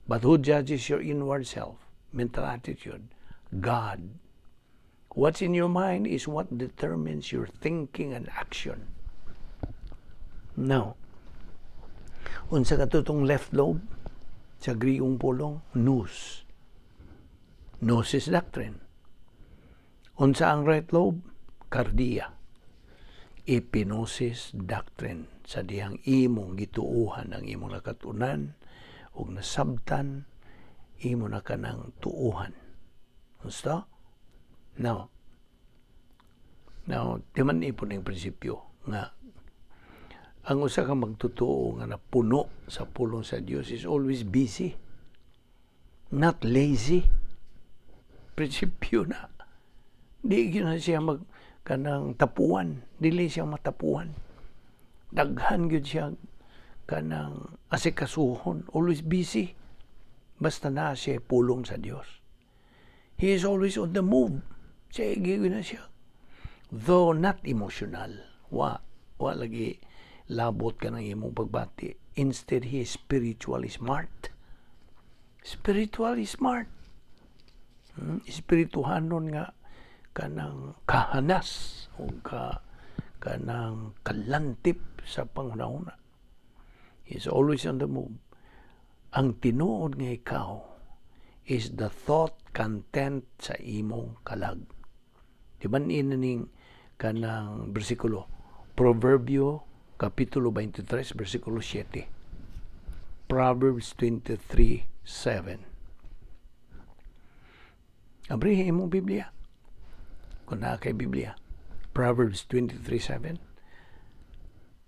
But who judges your inward self? Mental attitude? God. What's in your mind is what determines your thinking and action. Now, unsa katong left lobe? Sa Griegong pulong, nous. Gnosis doctrine. Unsa ang right lobe? Kardia. Epignosis doctrine. Sa dihang imong gituuhan ang imong nakatunan ug nasabtan, imo na kanang tuuhan. Gusto? Now, di man ipon ang prinsipyo nga ang usa ka magtutuo nga napuno sa pulong sa Dios is always busy, not lazy. Prinsipyo na. Di gyud na siya mag kanang tapuan, dili siya matapuan. Daghan gyud siya kanang asikasuhon, always busy. Basta na siya pulong sa Dios. He is always on the move. Sige na siya. Though not emotional. Wa lagi labot ka ng imong pagbati. Instead, he is spiritually smart. Spiritually smart. Espirituhanon nga kanang kahanas o ka kanang kalantip sa panghunahuna. He is always on the move. Ang tinuod nga ikaw is the thought content sa imong kalag. Di ba ning kanang bersikulo? Proverbio Kapitulo 23, versikulo 7. Proverbs 23:7. Abrihin imong Biblia. Kung naa kay Biblia. Proverbs 23:7.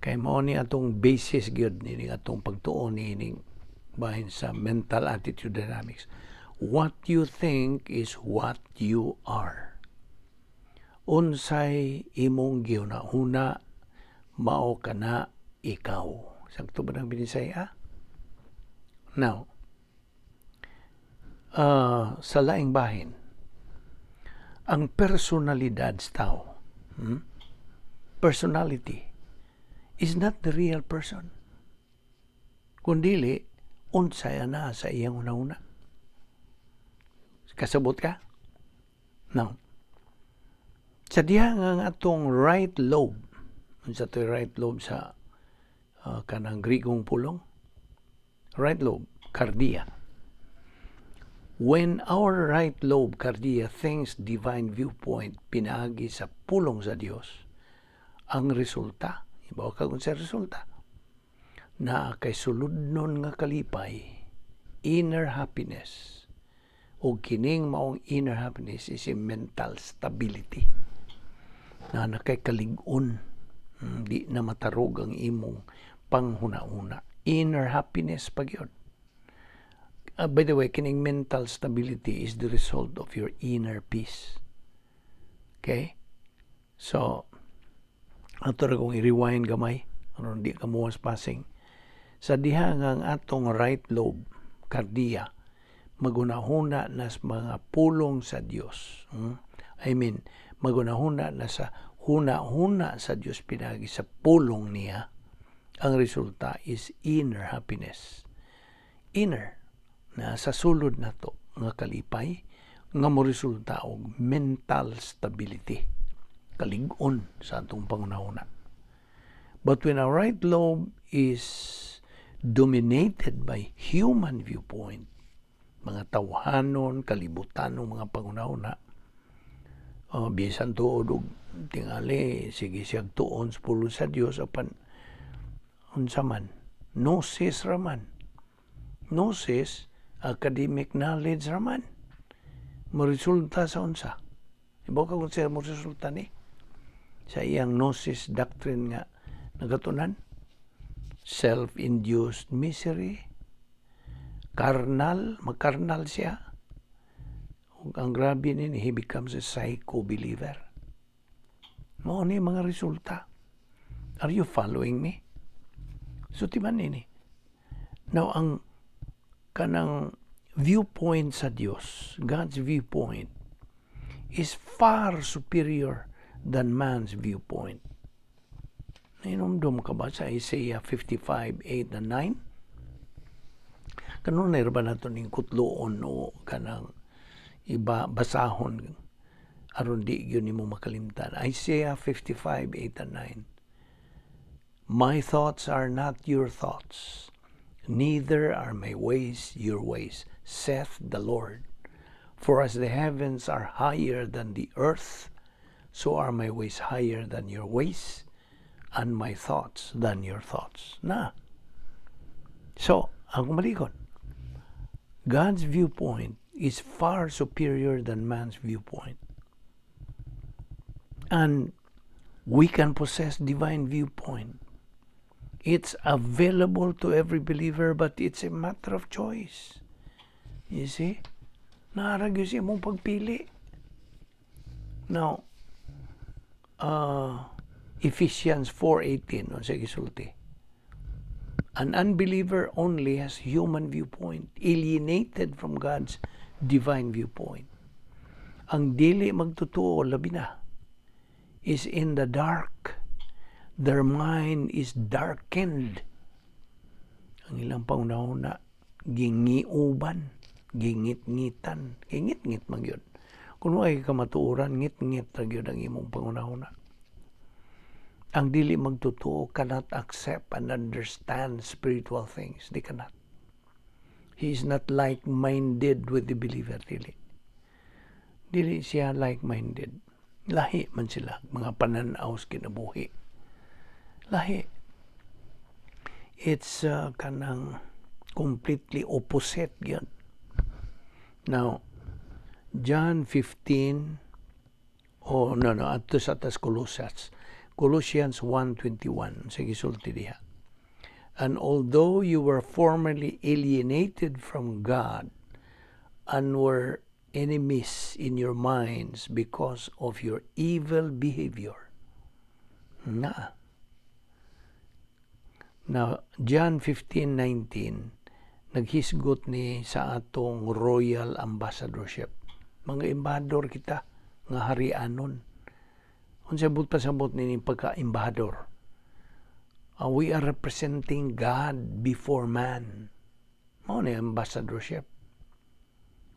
Kay mao ni atong basis gyud nining atong pagtuon nining bahin sa mental attitude dynamics. What you think is what you are. Unsay imong gihuna-huna, mao kana ikaw. Sakto ba ng binisaya? Now, sa laing bahin, ang personalidad sa tao, Personality, is not the real person. Kundili, unsay na sa iyang una-una. Kasabot ka? No. Sa diha nga ang atong right lobe, unsa to'y right lobe sa kanang Grigong pulong? Right lobe, kardia. When our right lobe, kardia, thinks divine viewpoint pinaagi sa pulong sa Dios, ang resulta, ibaw ka kung sa resulta, na kay suludnon nga kalipay, inner happiness, o kining maong inner happiness is a mental stability na nakay kalig-on, di na matarog ang imong panghuna-una, inner happiness pa gyud. By the way, kining mental stability is the result of your inner peace. Okay? So, ato ra kong i-rewind gamay, aron di ka muwas passing. Sa diha nga ang atong right lobe, kardia, magunahuna na sa mga pulong sa Dios. I mean, magunahuna na sa huna-huna sa Dios pinagi sa pulong niya, ang resulta is inner happiness. Inner, na sa sulod nato nga kalipay, nga mo resulta og mental stability, kalig-on sa atong panghunahuna. But when our right lobe is dominated by human viewpoint, mga tawhanon, kalibutanon, mga panghunahuna, bisan tuod og tingali sige siyag tuon sa pulong sa Dios, apan unsa man, gnosis raman, gnosis, academic knowledge raman, mo resulta sa unsa? Ibaw ka kung siya mo resulta ni. Sa iyang gnosis doctrine nga nagatunan, self-induced misery, carnal, makarnal siya. Ug ang grabe ni, he becomes a psycho believer. Mao ni mga resulta. Are you following me? So timan nini. Now, ang kanang viewpoint sa Dios, God's viewpoint, is far superior than man's viewpoint. Nahinumdum ka ba sa Isaiah 55, 8 and 9? Kanunay ba nato ning kutloon o kanang iba basahon aron di gyud nimo makalimtan? Isaiah 55, 8 and 9. "My thoughts are not your thoughts, neither are my ways your ways, saith the Lord. For as the heavens are higher than the earth, so are my ways higher than your ways, and my thoughts than your thoughts." Na. So, ang kumalikon, God's viewpoint is far superior than man's viewpoint. And we can possess divine viewpoint. It's available to every believer, but it's a matter of choice. You see? Naa ra gyud sa imong pagpili. Now, Ephesians 4:18, unsa gisulti? An unbeliever only has human viewpoint, alienated from God's divine viewpoint. Ang dili magtotoo, labi na, is in the dark. Their mind is darkened. Ang ilang panghunahuna, gingiuban, gingit-ngitan, gingit-ngit man gyud. Kung way kamatuoran, ngit-ngit ra gyud ang imong panghunahuna. Ang dili magtotoo cannot accept and understand spiritual things. They cannot. He is not like-minded with the believer, dili. Dili siya like-minded. Lahi man sila, mga pananaw sa kinabuhi. Lahi. It's kanang completely opposite gyud. Now, John 15, oh no, adto sa tas Colossians. Colossians 1:21, sige, sulti diha. "And although you were formerly alienated from God and were enemies in your minds because of your evil behavior." Na. Now, John 15:19, naghisgot ni sa atong royal ambassadorship. Mga embahador kita nga harianon. Unsa buot pasabot ni pagka-embahador? We are representing God before man. Mao ni ambassadorship.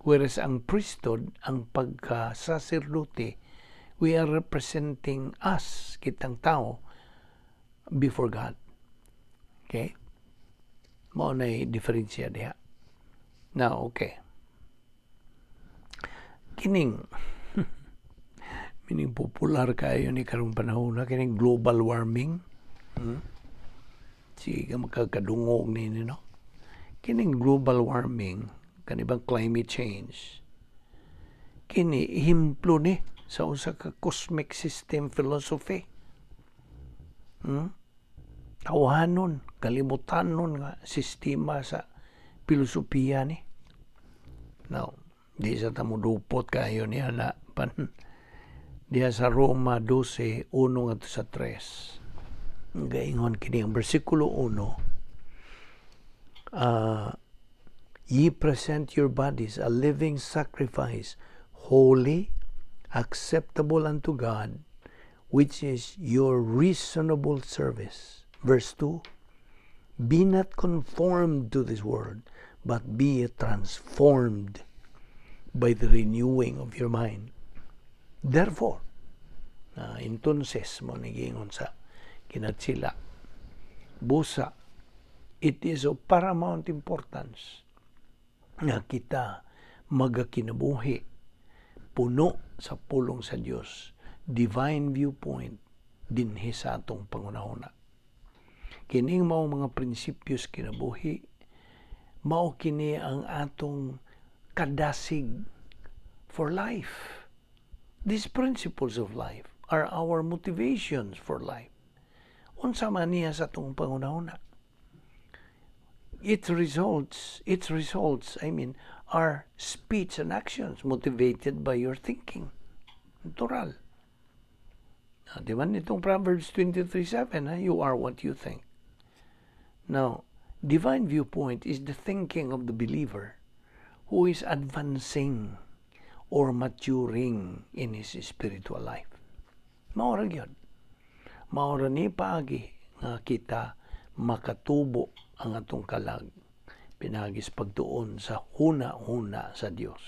Whereas ang priesthood, ang pagka-sacerdote, we are representing us, kitang tao, before God. Okay? Mao na diferensya diha. Now, okay. Kining mining popular kayo ni karong panahon na kining global warming. Sige ka makakadungog nini, no? Kining global warming, kanibang climate change. Kini ehemplo ni sa usa ka cosmic system philosophy. Tawhanon, kalimutanon nga sistema sa filosofiya ni. Now, di sa ta modupot kayo niya na pan diha sa Roma 12, 1 ngadto sa 3. Gaingon kini ang bersikulo 1, "Ye present your bodies a living sacrifice, holy, acceptable unto God, which is your reasonable service." Verse 2, "Be not conformed to this world, but be ye transformed by the renewing of your mind." Therefore, entonces mo nigingon sa kinatsila, busa, it is of paramount importance nga kita magakinabuhi puno sa pulong sa Dios, divine viewpoint dinhi sa atong panghunahuna. Kining mao mga prinsipyos kinabuhi, mao kini ang atong kadasig for life. These principles of life Are our motivations for life? Unsa man niya sa atong panghunahuna? Its results, I mean, are speech and actions motivated by your thinking. Natural. Di ba nitong Proverbs 23:7, ha? You are what you think. Now, divine viewpoint is the thinking of the believer who is advancing or maturing in his spiritual life. Mao ra gyud. Mao ra ni paagi nga kita makatubo ang atong kalag pinaagi sa pagtuon sa huna-huna sa Dios.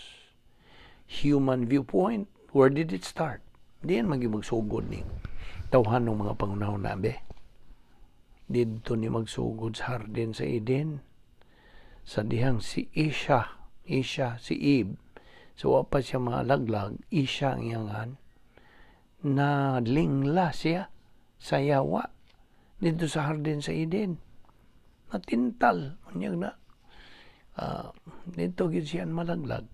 Human viewpoint, where did it start? Diin man magsugod ni tawhanong mga panghunahuna, be? Didto ni magsugod sa hardin sa Eden. Sa dihang si Isha, si Eve, so wa pa siya malaglag, Isha ang iyangan, na lingla siya sa yawa didto sa hardin sa Eden. Natintal, unyag na. Didto gyud siya malaglag.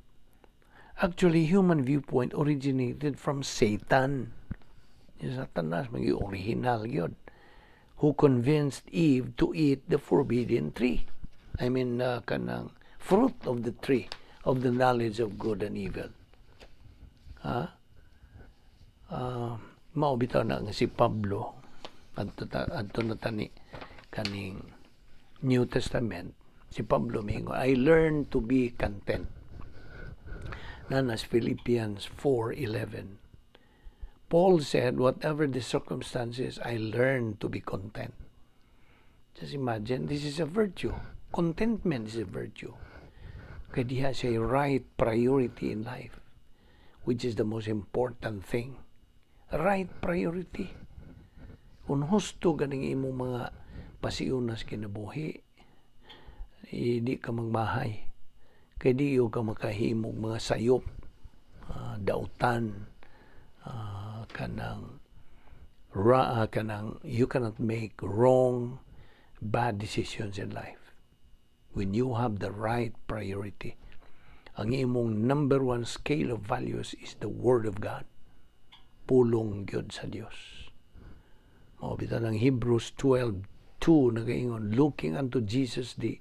Actually, human viewpoint originated from Satan. Si Satanas, maging original yun, who convinced Eve to eat the forbidden tree. I mean, kanang fruit of the tree of the knowledge of good and evil. Ha? Mao bitaw na nga si Pablo adto na tani kaning New Testament, si Pablo mingon, "I learned to be content." Naa sa Philippians 4:11. Paul said, "Whatever the circumstances, I learned to be content." Just imagine, this is a virtue. Contentment is a virtue. Kay diha siya right priority in life, which is the most important thing. Right priority. Kung husto ganing imong mga pasiunas kinabuhi, di ka magmahay. Kay di ka makahimog mga sayop, dautan, kanang you cannot make wrong, bad decisions in life. When you have the right priority, ang imong number one scale of values is the Word of God. Pulong gyud sa Dios. Mao bitaw ng Hebrews 12:2 nagaingon, "Looking unto Jesus, the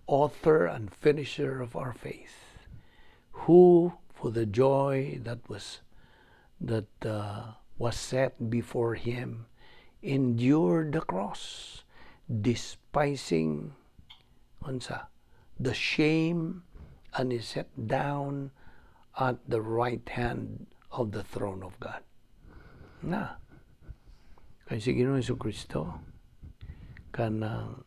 author and finisher of our faith, who for the joy that was set before him endured the cross, despising," unsa, "the shame, and is set down at the right hand of the throne of God." Na kay si Ginoong Kristo, kanang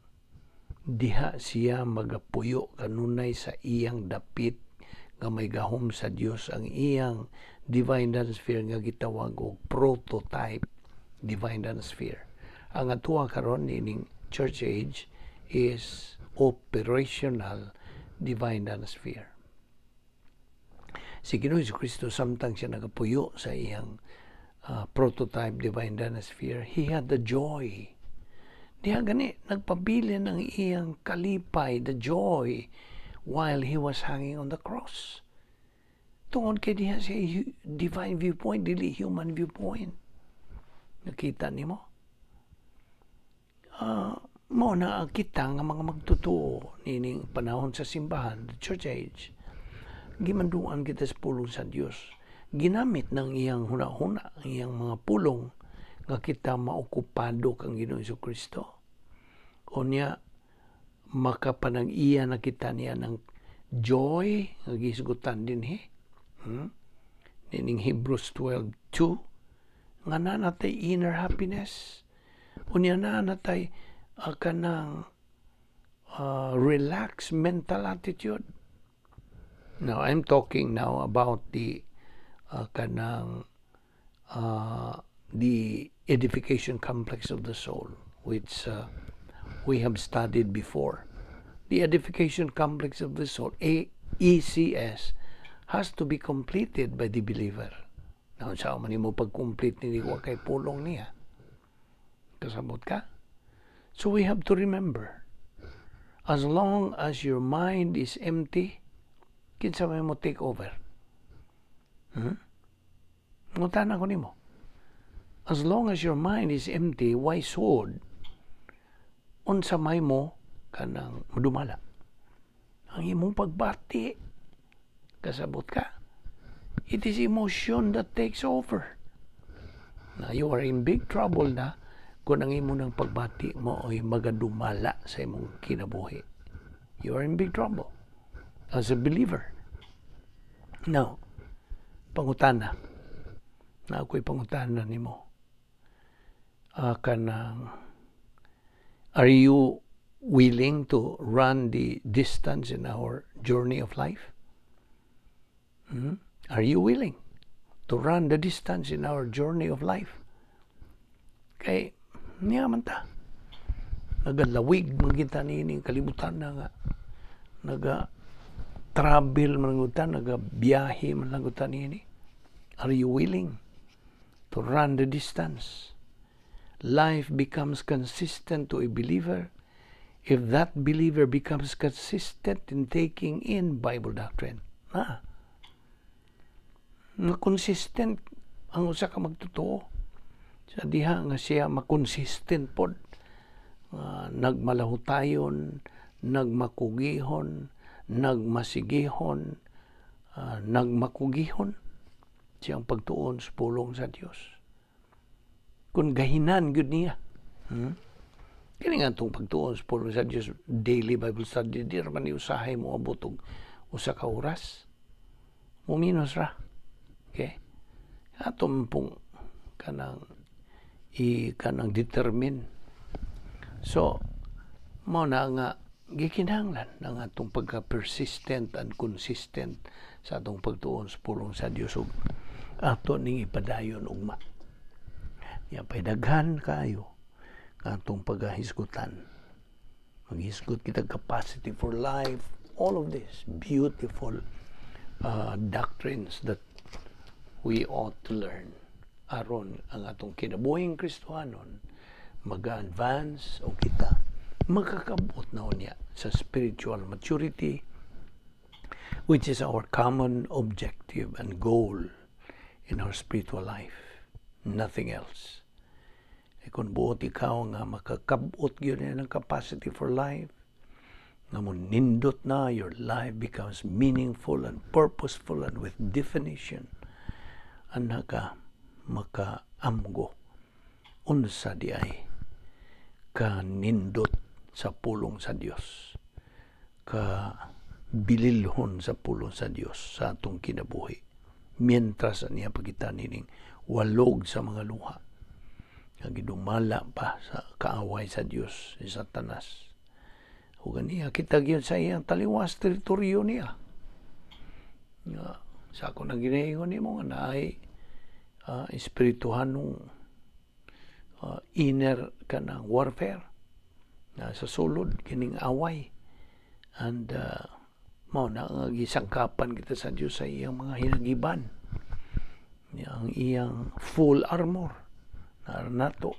diha siya magapuyo kanunay sa iyang dapit nga may gahom sa Dios, ang iyang divine sphere nga gitawag og prototype divine sphere. Ang atuwa karon nining church age is operational divine sphere. Si Ginoong Kristo, samtang siya nagapuyo sa iyang prototype divine sphere, he had the joy. Diha gani nagpabilin ang iyang kalipay, the joy, while he was hanging on the cross. Tungod kay diha siya divine viewpoint, dili human viewpoint. Nakita nimo? Mao na ang kita nga mga magtotoo nining panahon sa simbahan, the church age. Gimanduan kita sa pulong sa Dios. Ginamit ng iyang huna-huna, ang iyang mga pulong nga kita maokupado kang Ginoong Kristo. Unya makapanag-iya na kita niya ng joy nga gisgutan dinhi. Nining Hebrews 12:2 nga naa natay inner happiness. Unya naa natay kanang relaxed mental attitude. Now, I'm talking now about the kanang the edification complex of the soul, which we have studied before. The edification complex of the soul, AECS, has to be completed by the believer. Now, sa man mo pag-complete ni wa kay pulong niya? Kasabot ka? So we have to remember, as long as your mind is empty, kinsa may mo take over? Hmm? Ngutana ko nimo. As long as your mind is empty, way suod, unsa may mo kanang mudumala? Ang imong pagbati. Kasabot ka? It is emotion that takes over. Na you are in big trouble na kung ang imo ng pagbati mo ay magadumala sa imong kinabuhi. You are in big trouble as a believer. Now, pangutana. Na ako'y pangutana nimo. Kanang, are you willing to run the distance in our journey of life? Hmm? Are you willing to run the distance in our journey of life? Kay, niya man ta. Nagalawig man kita niining kalibutan na nga. Naga travel man lang ta, naga biyahe man lang ta niini. Are you willing to run the distance? Life becomes consistent to a believer if that believer becomes consistent in taking in Bible doctrine. Na. Nga consistent ang usa ka magtotoo sa diha nga siya makonsistent pod, nagmalahutayon, nagmakugihon, nagmasigihon, nagmakugihon siyang pagtuon sa pulong sa Dios. Kung gahinan gyud niya. Kini nga itong pagtuon sa pulong sa Dios, daily Bible study, di ra man ni usahay mo abot og usa ka oras. Muminos ra. Okay? Ato man pong kanang i kanang determine. So, mao na nga gikinahanglan ang atong pagka-persistent and consistent sa atong pagtuon sa pulong sa Dios ug ato ning ipadayon ugma. Ya pay daghan kaayo nga atong paghahisgutan. Maghisgot kita capacity for life, all of this beautiful doctrines that we ought to learn aron ang atong kinabuhing Kristohanon mag-advance o kita makakabot na unya sa spiritual maturity, which is our common objective and goal in our spiritual life, nothing else. E kung buot ikaw nga makakabot gyud ng capacity for life, nga mo nindot na, your life becomes meaningful and purposeful and with definition, anha ka makaamgo unsa di ay ka nindot sa pulong sa Dios, ka bililhon sa pulong sa Dios sa atong kinabuhi mientras niya pagita nining walog sa mga luha nga gidumala pa sa kaaway sa Dios, si Satanas, ug niya kita gyud sa iyang taliwas teritoryo niya. Nga sa ako nang ginaingon nimo nga naay espirituhanong inner kanang warfare na sa sulod kining away, and mao na nga gisangkapan kita sa Dios sa iyang mga hinagiban, ang iyang full armor na nato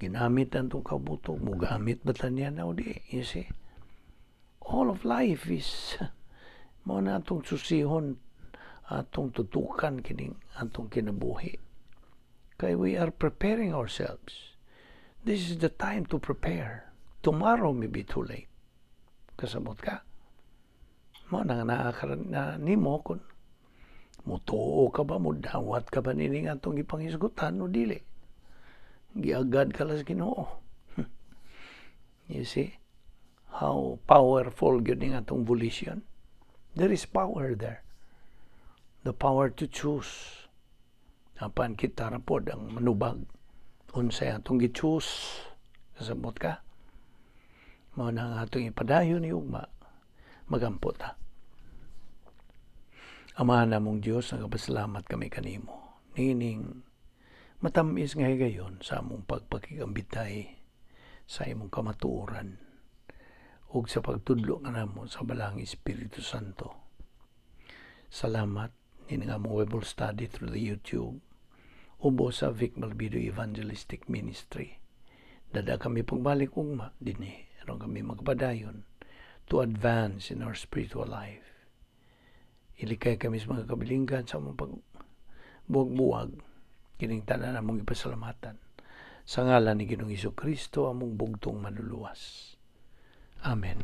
ginamit ang tong kabutong mugamit ba ta niya na o di. You see, all of life is mao na atong susihon, atong tutukan kining atong kinabuhi kay we are preparing ourselves. This is the time to prepare. Tomorrow may be too late. Kasabot ka? Mao na nga naa ka na nimo kung mutuo ka ba, mudawat ka ba nining atong gipanghisgutan o dili. Giagad ka lang sa Ginoo. You see how powerful gyud ning atong volition? There is power there, the power to choose. Apan kita ra pod ang manubag unsay atong gi-choose. Kasabot ka? Mao na nga atong ipadayon ni ugma. Magampo ta. Ama namong Dios, nagapasalamat kami kanimo nining matamis nga higayon sa among pagpakigambitay sa imong kamatuoran ug sa pagtudlo kanamo sa Balaang Espiritu Santo. Salamat nining among Bible study through the YouTube ubo sa Vic Malvido Evangelistic Ministry. Dada kami pagbalik ugma dinhi aron kami magpadayon to advance in our spiritual life. Ilikay kami sa mga kabilinggan sa among pagbuwag-buwag. Kining tanan among ipasalamatan sa ngalan ni Ginoong Kristo, among bugtong Manluluwas. Amen.